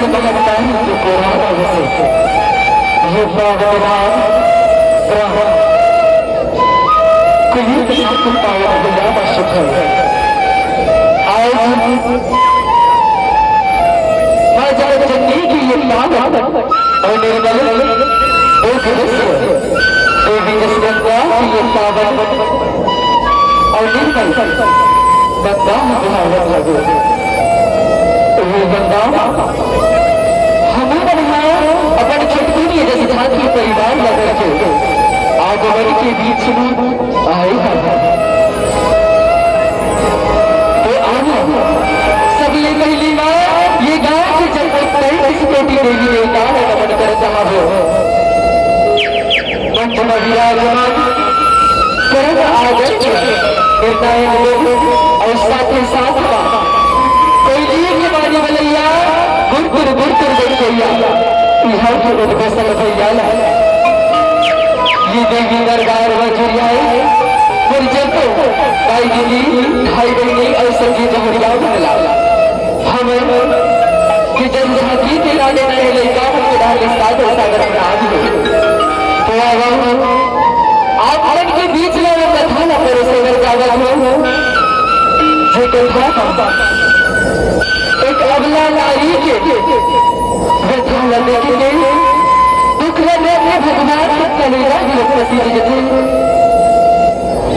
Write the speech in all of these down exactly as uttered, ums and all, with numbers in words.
भगवान के कोरा से ये पावन धाम ब्रह्म कलयुग संत पावन भैया का सुख है। आज माँ जगत जननी की ये पावन और निर्मल एक विश्व देवी जसगंगा की ये पावन और निर्मल गंगा में बहावत लगे। ये गंगा हमें बढ़िया अपन छोटकुनी जैसे झांकी परिवार लग के आगमन के बीच में आए हैं। तो आना, सबले पहली बार ये गांव के जब तक कई किसी बेटी देवी देवता का नमन करता हो। मंच में विराजमान परम आदरणीय निर्णायक लोग और साथ ही साथ मा कोयली के बानी बलैया गुरतुर गुरतुर बचैया इहाँ के उद्घोषण भैया ला। ये देवी दरबार में जुरियाए गुरजंतो भाई दीदी भाई बहनी और सभी जहरिया भला। हमन के जनजाति के लाने नए लइका मन के डाहर ले सागर सागर बना दिए। तो अब आप मन के बीच में वो कथा ला परोसे बर जावत हो, जे कथा एक अबला नारी के व्यथा ला देख के दुख ला देख के भगवान के कलेजा भी प्रसीज जथे।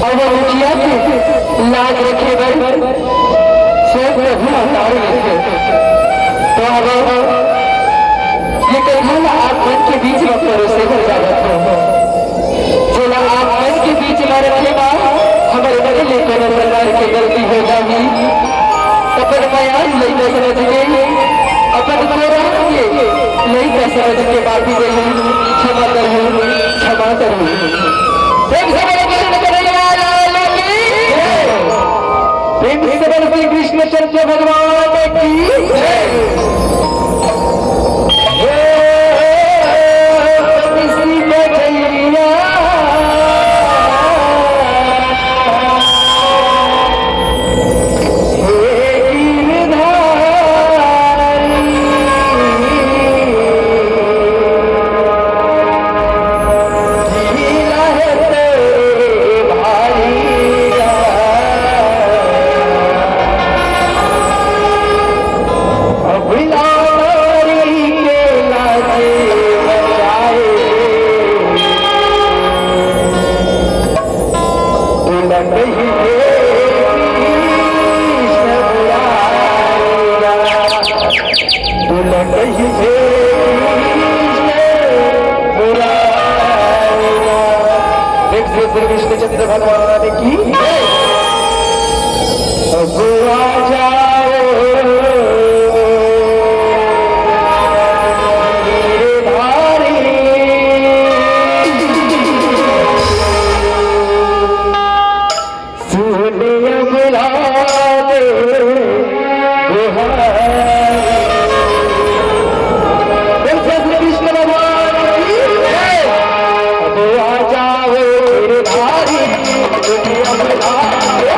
अउ वो मुखिया के लाज रखे बर स्वयं प्रभु अवतार लेथे। तो अब ये कथा ला आप मन के बीच में परोसे बर जावत हो, जेला आप मन के बीच में रखे मा हमर बड़े ले कोनो प्रकार के गलती हो जाही, अपन मयारू लइका समझ के, अपन कोरा के लइका समझ के माफी देहू, क्षमा करहू, क्षमा करहू। प्रेम से बोलो कृष्ण कन्हैया लाल की जय। प्रेम से बोलो श्री कृष्णचंद्र भगवान की जय। हे कृष्ण कन्हैया, हे गिरधारी। प्रेम से श्री कृष्णचंद्र भगवान की जय। अब आ जाओ गिरधारी। सुनिया बुला दे गुहार। प्रेम से श्री कृष्ण भगवान की जय। अब आ जाओ गिरधारी, सुनिया बुला दे।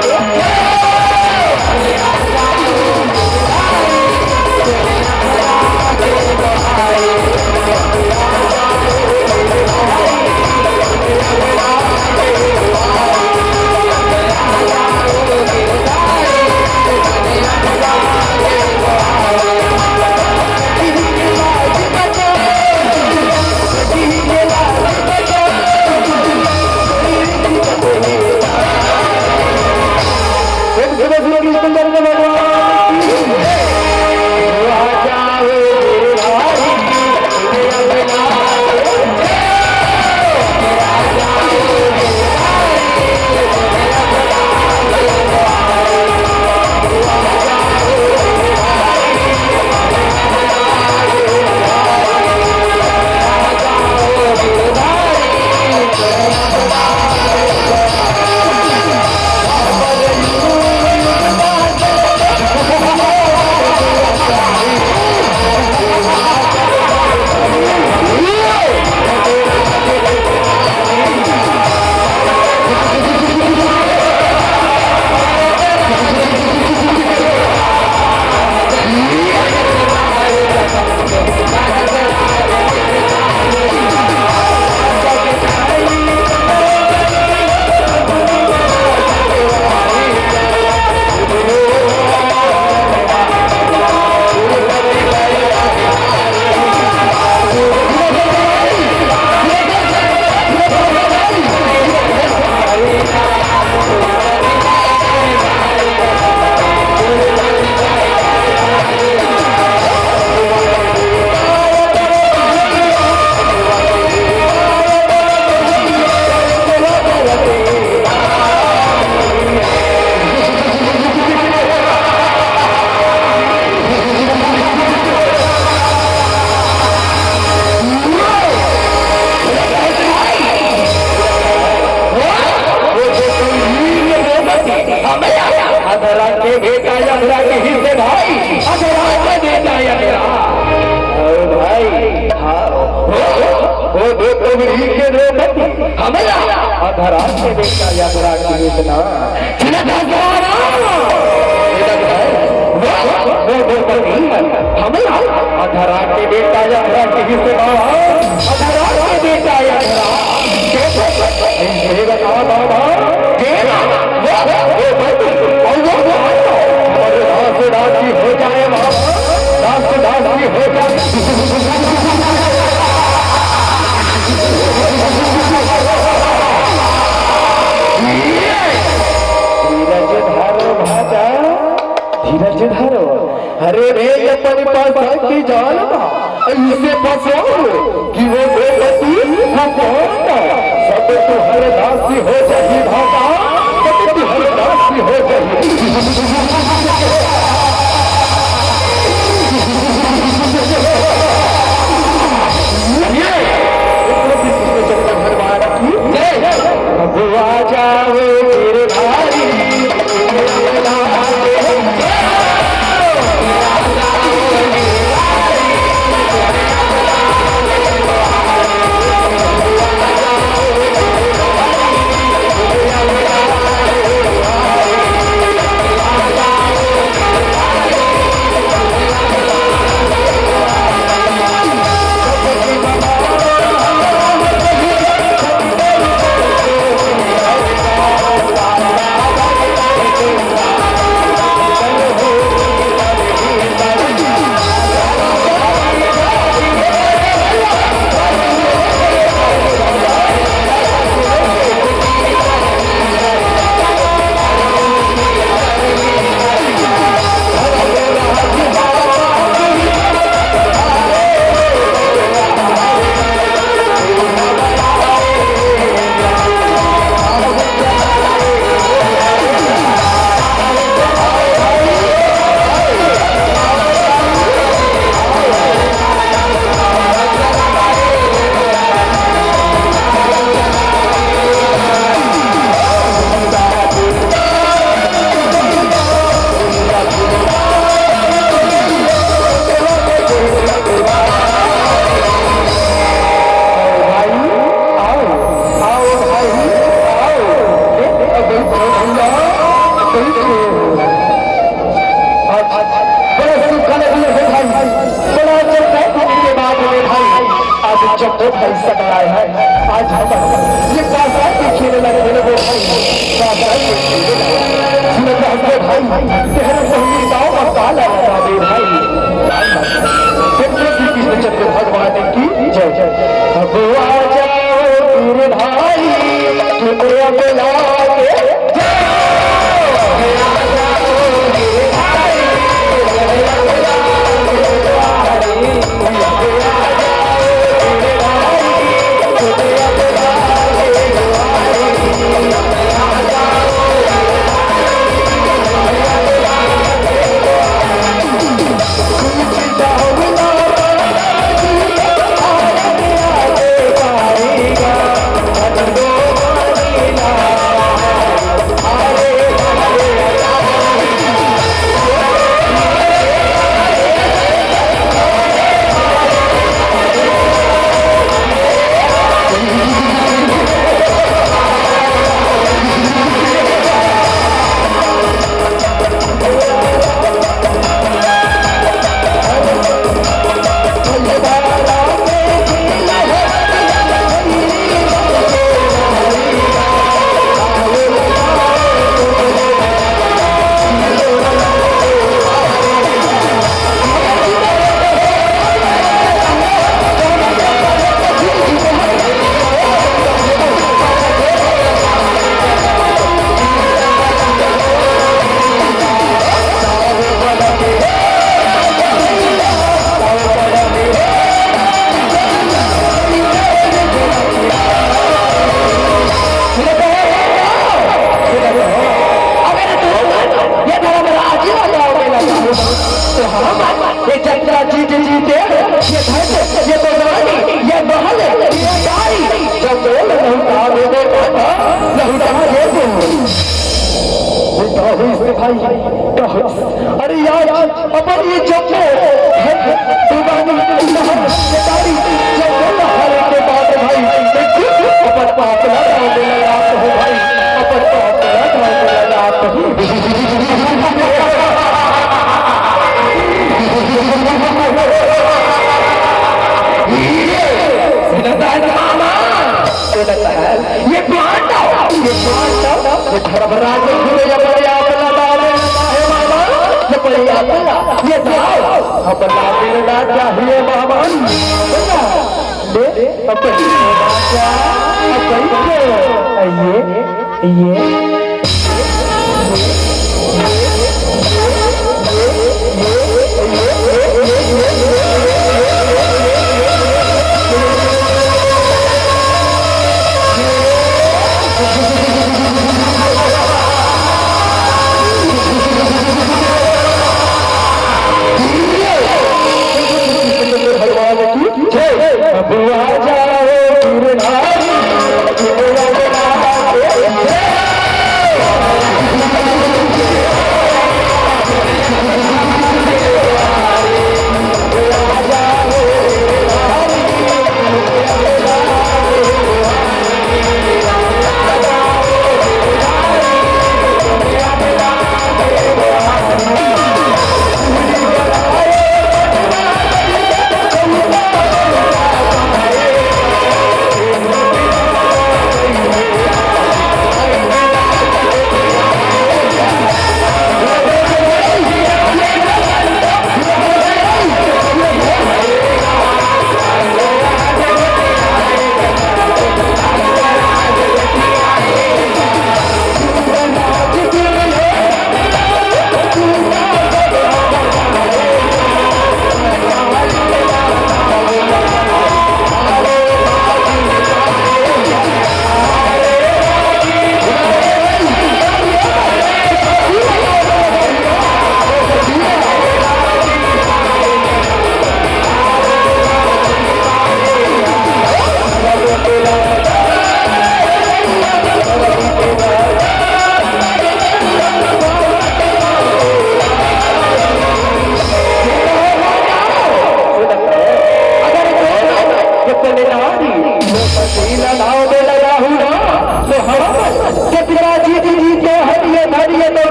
के द्रौपदी, हमला अधरा के बेटा यमराज के इतना चिन्हत हस ना। हमला अधरा के बेटा यमराज के इतना, अधरा के बेटा यमराज। ये बता बाबा, ये ना, वो, वो, वो, वो, वो, वो, दास दासी हो जाए बाबा, दास दासी हो जाए। धीरज धरो भाजा, धीरज धरो। अरे रे, ये अपने पास की जान बा, इसे फंसो कि वो द्रौपदी वो कौन बा? सब तुहर दासी हो जाही भाजा, सब तुहर दासी हो जाही। ये भगवान की जय। भगवा जाओ गिरधारी। आओ, आओ भाई, आओ। ए, ए, बैठो भैया, बैठो। आज बड़ा सुख का लगी है भाई, बड़ा चर्चा होने के बाद में भाई, आज जब वो भाई सगलाए हैं, आज हम ये कासा के खेल लगे हैं वो भाई, कासा के खेल लगे। सुनत हंसते भाई, तेरे पहली दाव का ताला लगा दे भाई। फिर से श्री कृष्ण चंद्र भगवान की जय। अब आ जाओ गिरधारी, तुम्हें बुला के अगर तुम ये धर्मराज ही हो जाओगे ना, तो हम ये जंगला जीत जीते, ये धन, ये बगानी, ये महल, ये गाड़ी, जंगल लौटा दे दे बाबा, लौटा दे दे। बेटा हुई से भाई, अरे यार, अपन ये जंगल, धन, बगानी, महल, ये गाड़ी, जंगल हारे के बाद भाई, पापला धाम में लगा तो हो भाई, अपन पापला धाम में लगा तो। सुनता है मामा, सुनता है। ये पांडव, ये पांडव, ये धर्मराज घूमे अपने आप लगा ले लगा है मामा, ये अपने आप लगा, ये जाओ, हम लगा देना चाहिए मामा। ले, अपनी राजा, अपनी को, ये, ये, भगवान की जय। अब आ जाओ गिरधारी,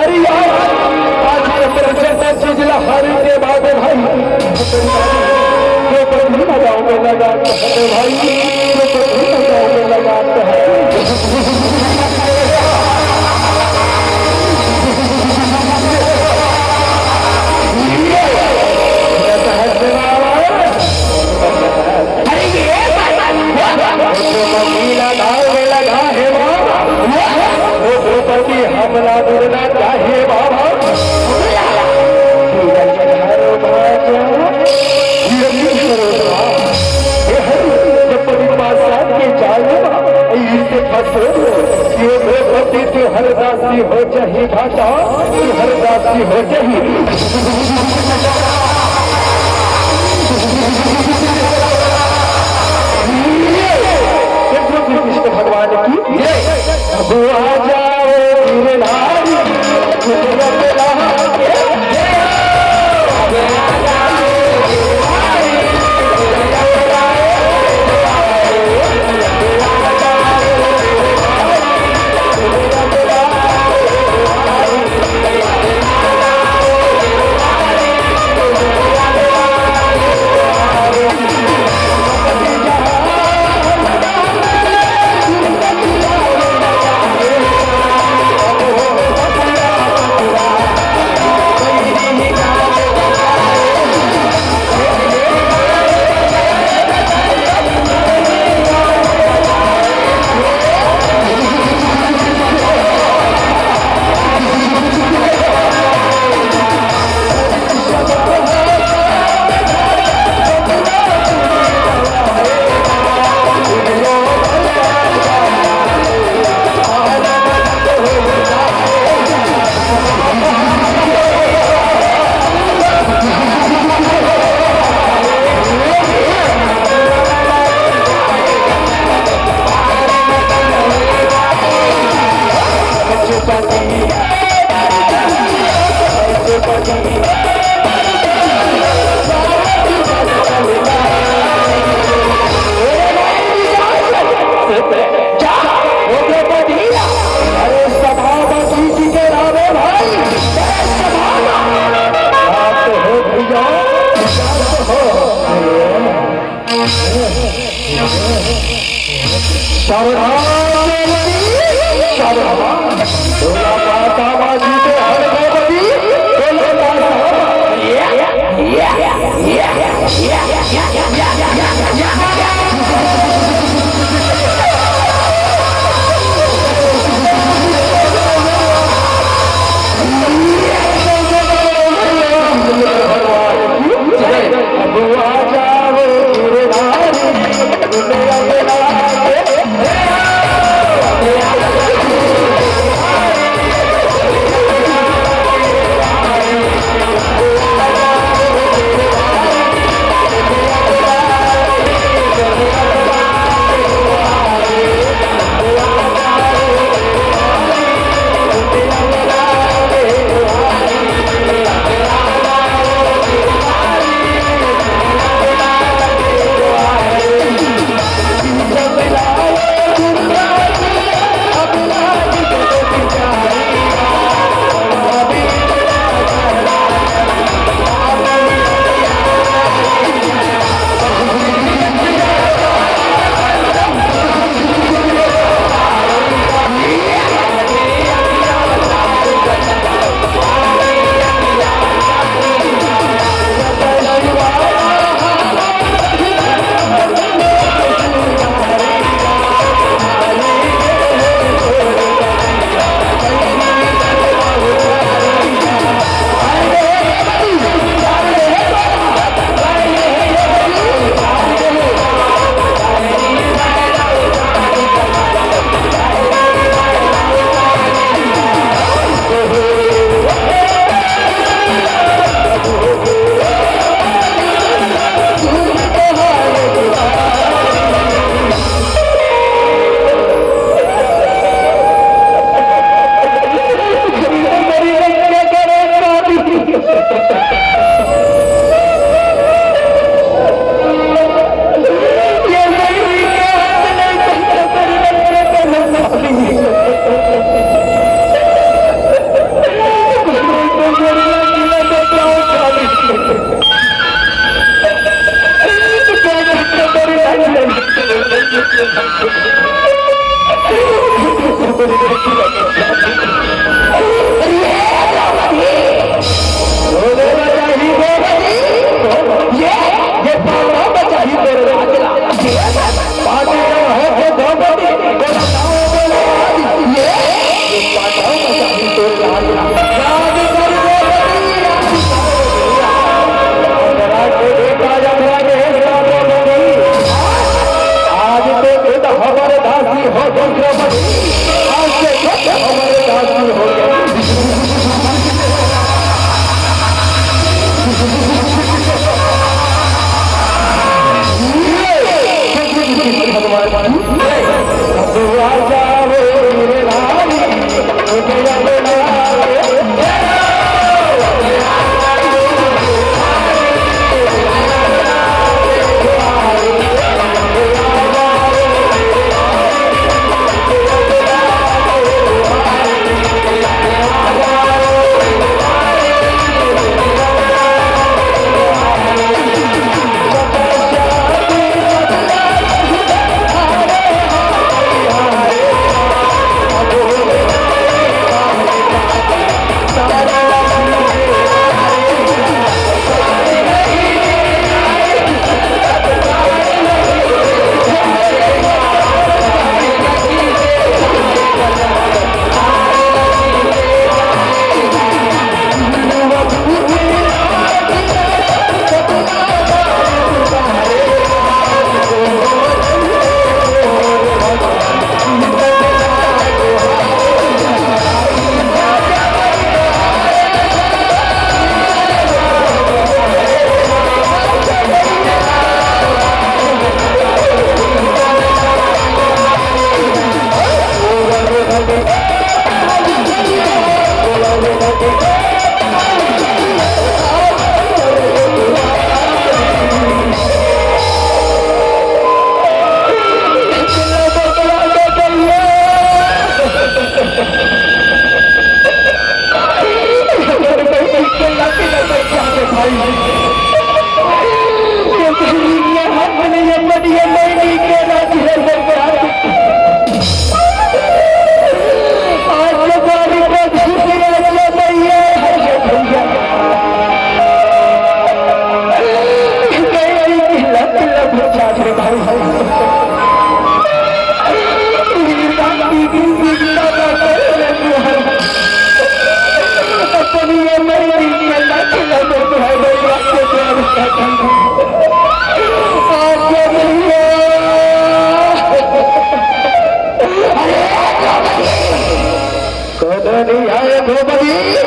अरे यार, आज ये प्रचंड चीज ला हारे के बाद भाई, ये प्रभु लगाओ में लगा तो है भाई, ये प्रभु लगाओ में लगा तो है। अरे ये महीना दाव में लगा है बाबा, वो द्रौपदी हमला बोलना चाहिए बाबा। ये हरि, जब पवित्र बादशाह के जाल में इससे फंसो, ये द्रौपदी तो हरदासी हो जाही घाटा, तो हरदासी हो जाही। कृष्ण भगवान की जय। अब आ जाओ गिरधारी, जा, ओ द्रौपदी, अरे सभा में की जी के लावे भाई, अरे सभा में। बात तो हो भैया, बात तो हो। सावधान, सावधान। भोला माता बाजी के हर गणपति, भोले माता। आज तो खुद हमर दासी हो गई, आज तो खुद हमर दासी हो गई। भगवान, तू आ जाओ मेरे लाल। अरे यार, द्रौपदी, ये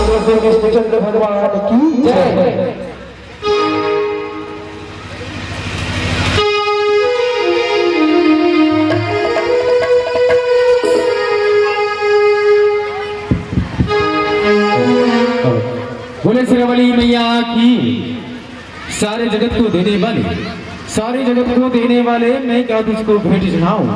द्रौपदी, कृष्णचंद्र भगवान की जय। बोले शेरावाली मैया की। सारे जगत को देने वाले, सारे जगत को देने वाले, मैं क्या तुझको भेंट चढ़ाऊं?